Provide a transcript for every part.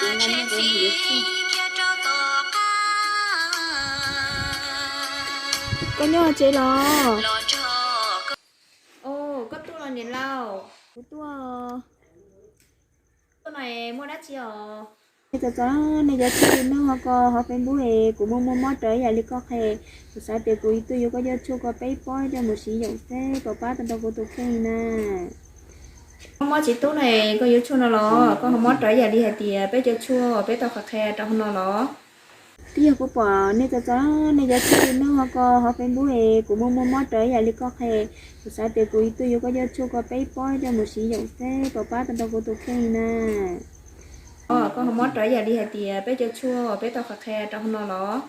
Koj nyob tsev los? Koj tuaj los niam laus? Kuv tuaj. Tuaj no muaj dab tsi os? Nej txom txom, nej cov tshuaj li nub ho ko hauv Facebook es kuv muaj muaj mob rawv ib yam li koj qhia. Kuv xav tias kuv yuav tuaj yuav koj cov tshuaj ko peb pob coj mus siv yoom seb puas pab tau rau kuv tus kheej na. Koj mob txiv tub no, koj yuav tshuaj no los koj ho mob rawv ib yam li hais tias peb cov tshuaj peb tau qhia qhia rau hauv no los? Twb yog kuv pom nej txom txom, nej cov tshuaj li nub ho ko hauv Facebook es kuv muaj muaj mob rawv ib yam li koj qhia. Kuv xav tias kuv yuav tuaj yuav koj cov tshuaj ko peb pob coj mus siv yoom seb puas pab tau rau kuv tus kheej na. Koj ho mob rawv ib yam li hais tias peb cov tshuaj peb tau qhia qhia rau hauv no los?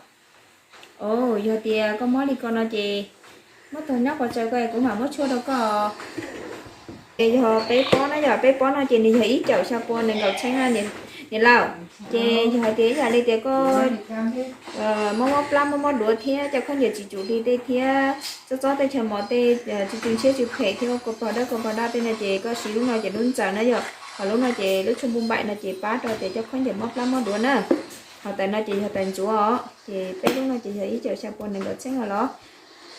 Yog tias koj mob li ko no ces muab tog nyob qhov tsaw ko kuv mam muab tshuaj rau koj. Ces yog peb pob na, yog peb pob no ces nws yog ib caum xya pua nees nkaum txheeb na niam laus. Ces yog hais tias ib yam li tias koj mob mob plab mob mob duav thiab cov khaub ncaws tsis tsum hli tej thiab txob txob tej chaw mos tej, tsw tsw ntshiab tsw phem thiab ua kua pog dawb kua pog daj tej no ces koj siv lub no ces lub ntxaws na yom, ho lub no ces lub tshuaj npum npaim no ces pab rau tias cov khaub ncaws mob plab mob duav na. Ho tais no ces yog tais ntxuav os, ces peb lub no ces yog ib caum xya pua nees nkaum txheeb os los.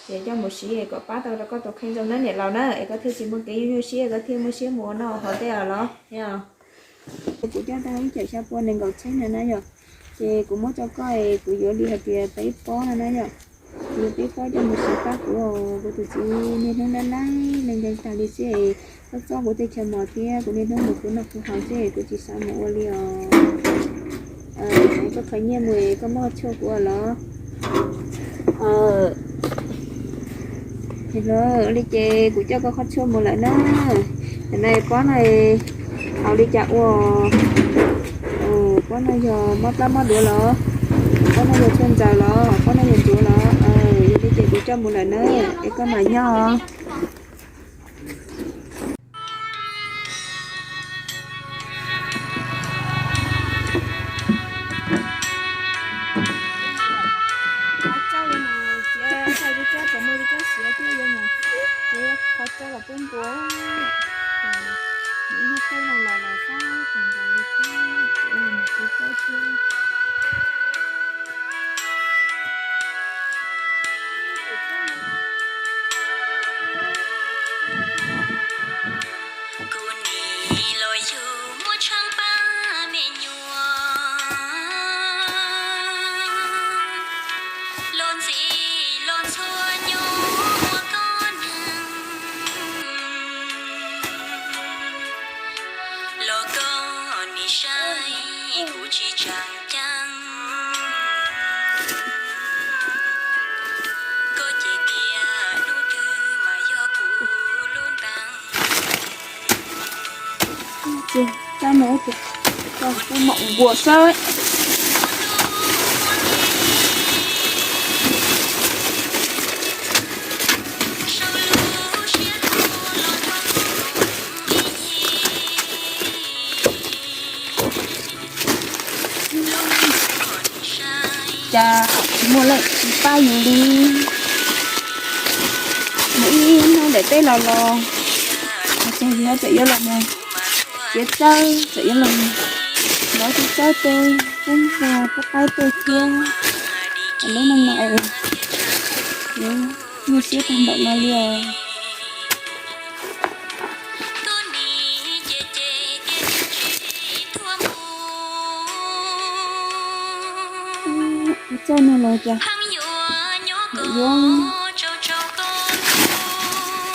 Ces coj mus siv kom pab tau rau koj tus kheej zoo na niam laus na, es koj thiaj tsis muaj kev nyuaj nyuaj siab, koj thiaj muaj siab mus ua noj ua haus tej os los. Kuv coj tau ib caum xya pua nees nkaum txheeb no na yom. Ces kuv muab rau koj es kuv yuav li hais tias peb pob no na yom. Kuv yuav peb pob coj mus siv pab kuv, kuv tus txiv niaj hnub laj laj lees nkees tag li xwb es txob txob kuv tej chaw mos thiab kuv niaj hnub mus khwv noj khwv haus xwb es kuv tsis xav mus ua li os. Koj qhov nyiaj mus es koj muab tshuaj kuv los? Ua li ces kuv coj koj qhov tshuaj mus lawm na. Tam no pob no haus li cas ua? Pob no yog mob plab mob duav los? Pob no yog tshuaj ntxaws los? Pob no yog ntxuav los? Yog li ces kuv coj mus lawm na, es koj mam nyob os. Kuv nim los yug muaj tshaaj pab me nyuam, los ntxim los ntxhua nyuam ua koj neeg, los koj nim saib kuv tsis tsaam caag, koj ces tias hnub twg mas yog kuv lub ntaag. Ces coj mus ua kuv mom npuas saib. Cas tsis muaj leej twg pab yus li. Mus ib hnub ntaim teb los los, txog yus txawm yuav los mus txiav txawb, txawm yuav los mus lov txiav txawb tej, pub npua pub qaib tej thiab. Lub neej no es yuav nyuaj siab tag npaum no li os. Kuv txawj no los cas yuav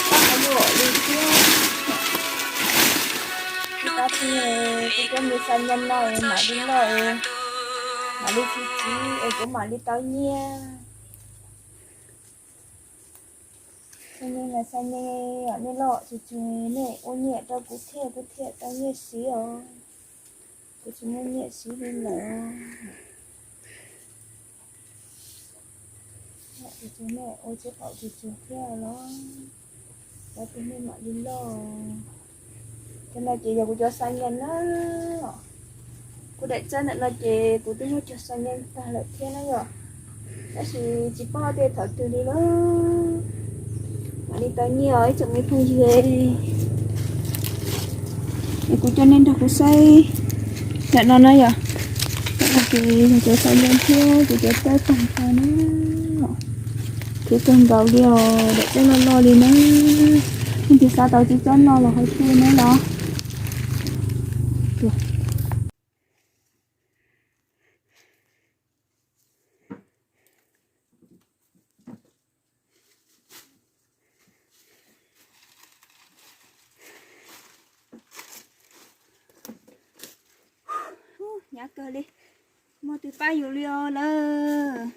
pab qhov yuav li thiab. Kuv tab txij kuv cov me xa nyeej no es mam li loj es mam li txiv txiv es kuv mam li tau nyiaj. Xa nyeej los xa nyeej, nej loj tsis tseg nej ua nyiaj rau kuv thiaj kuv thiaj tau nyiaj siv os. Kuv tsis muaj nyiaj siv li lawm. Ua tsis tau tsis tseg thiab los, tab txij nej mam li loj. Cov no ces yog kuv cov xa nyeej na. Kuv daim txawb ntawm no ces kuv twb muab cog xa nyeej tag lawm thiab na yom. Tab sis tsis paub tias thaum twg li lawm mam li tau nyiaj os ib tsoom me phooj ywg. Es kuv coj nej nrog kuv saib ntawm no na yom. Ces kuv cov xav nyob thiab kuv cov teb tag tag na, khwv kawg nkaus li os, daim teb loj loj li na. Leej twg xav tau tsis tsob no los ho tuaj na los. Hnyav kawg li, muaj twg pab yus li os lawm.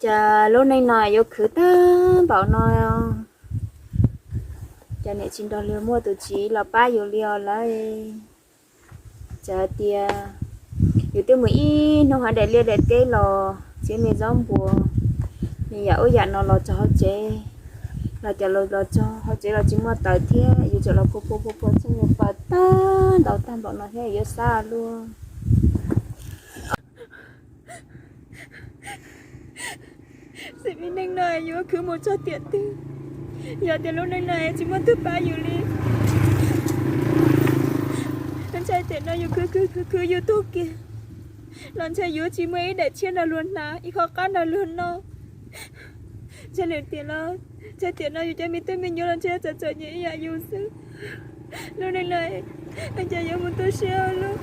Cas lub neej no yuav khwv tag npaum no, cas niam tsis nrog luag muaj tus txiv los pab yus li os lawm. Txawm hais tias yus twb mus ib hnub hauv daim liaj daim teb los txiav me zaub npua, me yam ub yam no los txog hauv tsev, los cas los txog hauv tsev los tsis muaj taws thiab, yus tseem los phua phua phua phua txog yus pawg tag ntaus tag npaum no thiab yuav xav luag. Xws li neej no yuav khwv mus txog tiam twg? Yog tias lub neej no tsis muaj twg pab yus li, ntshai tiam no yus khwv khwv khwv khwv yus tuag kiag los ntshai yuav tsis muaj ib daim tshiab nrog luag hnav, ib qho qab nrog luag noj. Ntshai tiam no, ntshai tiam no yus cov me tub me nyuam los ntshai txom txom nyem ib yam yus xwb. Lub neej no cas yuav mus tu siab ua luaj.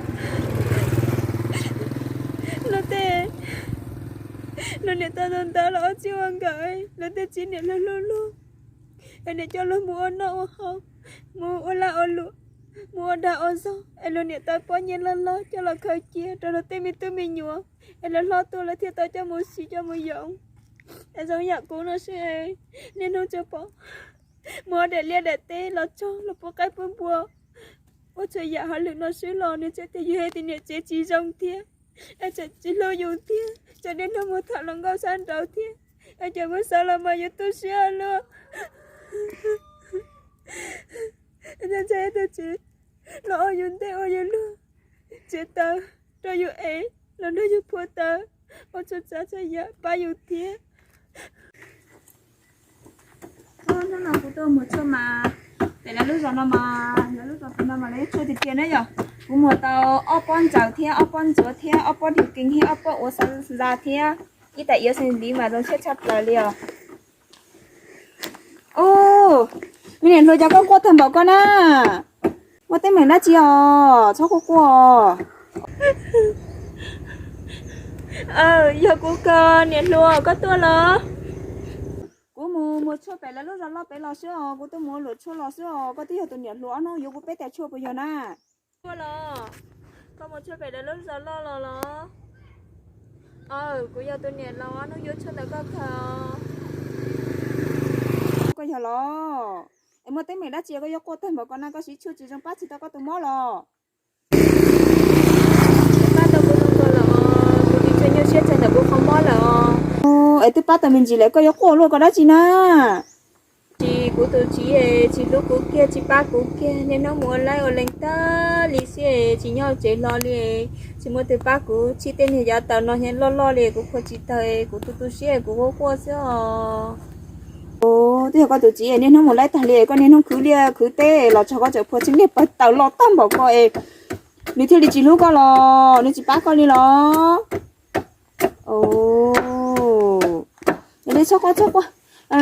Luag tej, luag niam tau ntawd los ob txij ua nkawm, luag tej txiv niam luag hlub luag, es niam coj luag mus ua noj ua haus, mus ua lag ua luam, mus ua dag ua zog, es luag niam tau pob nyiaj loj loj coj los khaws cia rau luag tej me tub me nyuam, es lawv hlob tuaj lawv thiaj tau coj mus siv coj mus yoov. Es zoo yam kuv no seb, niaj hnub tsuas pom mus daim liaj daim teb los txog los pub qaib pub npua, ua txhua yam hauj lwm no xwb los nws tseem tias yus hais tias niam tsev tsis zoo thiab, es tseem tsis hlub yus thiab, tseem niaj hnub mus tham hluas nkauj sab nraud thiab, es cov muab xav los mas yuav tu siab luaj. Ntshai tus txiv los ua yus ntej ua yus luag, tsev taws rau yus ev, los nrog yus phua taws, ua txhua tsav txhua yam pab yus thiab. Hnub no kuv tuaj mus tshuaj mas, ces lawv lub zos no mas, lawv lub zos no mas lawv yeej tshuaj tiag tiag na yom. Kuv muag tau ob pob ntsaws thiab ob pob ntxuav thiab ob pob dij kees thiab ob pob ua xa thiab ib tais iav xees liv mas zoo siab tshaj plaws li os. Ub, me niam hluas, cas koj quaj tag npaum ko na? Muaj teeb meem dab tsi os, txhob quaj quaj os. Aw, yog kuv ko, niam hluas, koj tuaj los? Kuv mus muag tshuaj pem lawv lub zos loj pem los xwb os, kuv tuaj mus ua luam tshuaj los xwb os, koj twb yog tus niam hluas ob hnub yuav kuv peb tag tshuaj puas yog na? Tuaj los? Koj mus tshuaj pem lawv lub zos loj los los? Aw, kuv yog tus niam laus ob hnub yuav tshuaj ntawm koj khaws. Koj yog los? Es muaj teeb meem dab tsi koj yuav quaj tag npaum ko na, koj siv tshuaj tsis zoo pab tsis tau koj tus mob los? Pab tau kuv tus ko lawm, kuv tus txiv nyuaj siab txog ntawm kuv qhov mob lawm os. Es twb pab tau me ntsis lawm koj yuav quaj luaj ko dab tsi na? Tsis, kuv tus txiv tsis hlub kuv kiag, tsis pab kuv kiag, niaj hnub mus ua laib ua lees tag li xwb, tsis nyob tsev hlo li, tsis muaj twg pab kuv, txhij tej niag yav tawm no loj loj li kuv khuam tsis tawg, kuv tu tu siab kuv quaj quaj xwb os. Twb yog koj tus txiv niaj hnub mus laib tag li, koj niaj hnub khwv liaj khwv teb los txog koj tseem phua txhij niaj pawg tawm loj tag npaum ko es nws thiaj li tsis hlub koj los nws tsis pab koj li los? Yog li txhob quaj txhob quaj,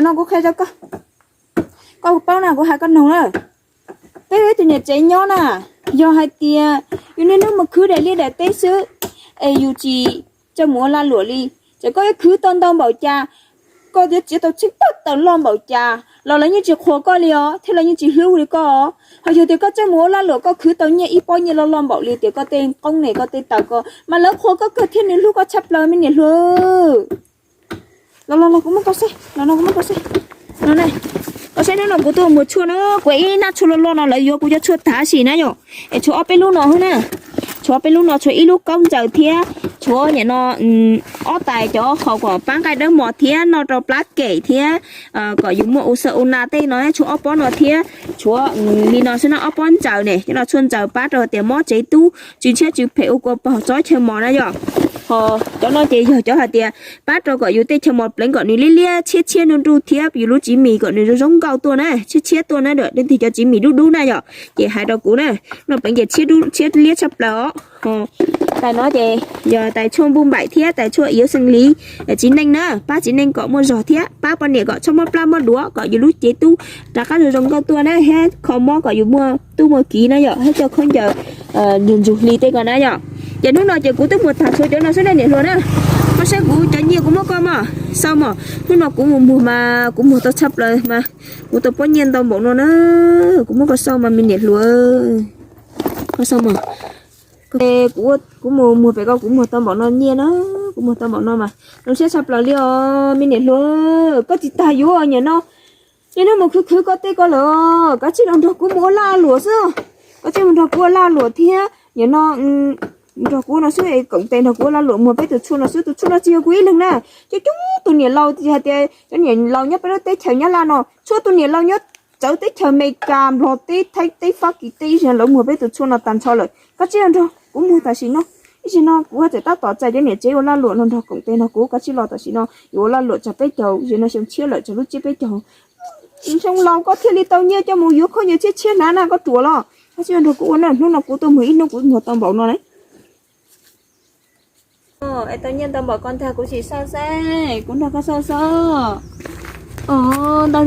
no kuv qhia rau koj, koj paub na kuv hais koj noog na. Peb ib tug niam tsev nyob na, yog hais tias yus niaj hnub mus khwv daim liaj daim teb xwb es yus tsis txawj mus ua lag luam li, ces koj yuav khwv tau ntau npaum cas, koj yuav txiav tau txhij tawg tawm loj npaum cas los lawv yeej tsis qhuas koj li os, thiab lawv yeej tsis hlub li koj os. Ho yog tias koj txawj mus ua lag luam koj khwv tau nyiaj ib pob nyiaj loj loj npaum li tias koj tej qoob ne koj tej taws ko mas lawv qhuas koj kawg thiab nws hlub koj tshaj plaws me niam hluas. Los los los kuv muab koj saib, los no kuv muab koj saib. No ne, koj saib hnub no kuv tuaj muag tshuaj na, kuv ib nab tshuaj loj loj no lawv yuav kuv cov tshuaj tav sim na yom. Es tshuav ob peb lub no xwb na, tshuav ob peb lub no, tshuav ib lub kaub ntsaws thiab tshuav niam no ob tais cov qhaus kom pab nqaij dawb mos thiab noj rau plab kem thiab kom yus muaj u xaw u na tej no, tshuav ob pob no thiab tshuav li no xwb na, ob pob ntsaws ne, cov no tshuaj ntsaws pab rau tias mob tsev tub tsw ntshiab tsw phem ua kua pog tsob chaw mos na yom. Ho cov no ces yog cov hais tias pab rau kom yus tej chaw mos pleev kom nws liab liab tshiab tshiab nruj nruj thiab yus lub txiv mis kom nws zoo zoo nkauj tuaj na, tshiab tshiab tuaj na, dawm deb tig cov txiv mis dub dub na yom. Ces hais rau kuv na, noj pleev ces tshiab liab tshaj plaws os. Tais no ces yog tais tshuaj npuj npaim thiab tais tshuaj iuv xees li txiv neej na, pab txiv neej kom muaj zog thiab pab poj niam kom txhob mob plab mob duav, kom yus lub cev tub rov qab zoo zoo nkauj tuaj na, thiab kho mob kom yus muaj tub muaj kiv na yom, thiab coj khaub ncaws ntsug ntsug hli tej ko na yom. Ces hnub no ces kuv twb muag tag tshuav cov no xwb na niam hluas na. Koj saib kuv cov nyiaj kuv muab koj mog, xauj mog, hnub no kuv mus muag mas kuv muag tau tshaj plaws mas kuv tau pob nyiaj ntau npaum no na. Kuv muab koj xauj mas me niam hluas, koj xauj mog. Kuv mus muag pem ko kuv muag tau npaum no nyiaj na, kuv muag tau npaum no mas zoo siab tshaj plaws li os me niam hluas. Koj tsis tas yuav niam no, niaj hnub mus khwv khwv koj tej ko lawm, koj tsis los nrog kuv mus ua lag luam xwb. Koj tsis mus nrog kuv ua lag luam thiab niam no nrog kuv no xwb, koom tes nrog kuv ua lag luam muag peb tus tshuaj no xwb, tus tshuaj no tsis yog kuv ib leeg na. Coob coob tus niam laus, tsis hais tias cov niam laus nyob peb lub teb chaws Nyab Laj no, txhua tus niam laus nyob txawv teb chaws Amelikas, Nplog teb, Thaib teb, Fab Kis teb, lawv muag peb tus tshuaj no tag nrho lawm. Koj tsis los nrog kuv muag tam sim no, ib sim no kuv txawm tab tom txais cov niam tsev ua lag luam los nrog koom tes nrog kuv, koj tsis los tam sim no yuav ua lag luam tsam peb caug, ib sim no xyoo tshiab lawm tsam lub tsiab peb caug. Xyoo laus koj thiaj li tau nyiaj coj mus yuav khaub ncaws tshiab tshiab hnav na koj ruam los. Koj tsis los nrog kuv ua na, hnub no kuv tuaj muag ib hnub kuv muag tau npaum no na. Es tau nyiaj ntau npaum ko ntag kuv sim xauj xwb, kuv nrog koj xauj xwb. Ntau,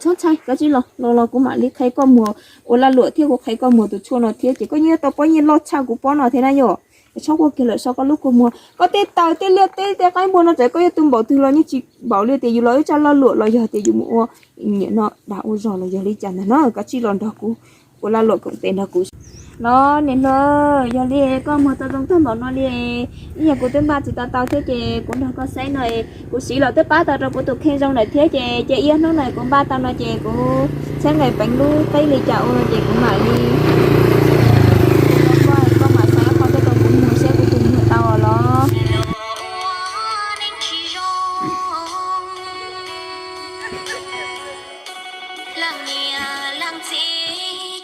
txhob ntshai, koj tsis los, los los kuv mam li qhia koj muag ua lag luam thiab kuv qhia koj muag tus tshuaj no thiab ces koj yeej yuav tau pob nyiaj loj tshaj kuv pob no thiab na yom. Es txhob quaj kiag lawm, so koj lub kua muag, koj tej taws tej liaj teb tej qaib npua no txawm koj yuav tu npaum twg los yeej tsis npaum li tias yus los ib tsab lag luam los yog tias yus mus ua niam no dag ua zog los yog li cas ntag no, koj tsis los nrog kuv ua lag luam koom tes nrog kuv. Los niam hluas, yog li koj muag tau zoo tag npaum no li, ib yam kuv twb npaj tsis tau tau thiab ces kuv nrog koj saib no, kuv siv los twb pab tau rau kuv tus kheej zoo lawm thiab ces cia ib hnub no kuv npaj tau no ces kuv saib nqe peev lub qeb li cas ua no ces kuv mam li koj mam xav qhov twg rau kuv muag saib kuv tus muag tau los. Leej niam leej txiv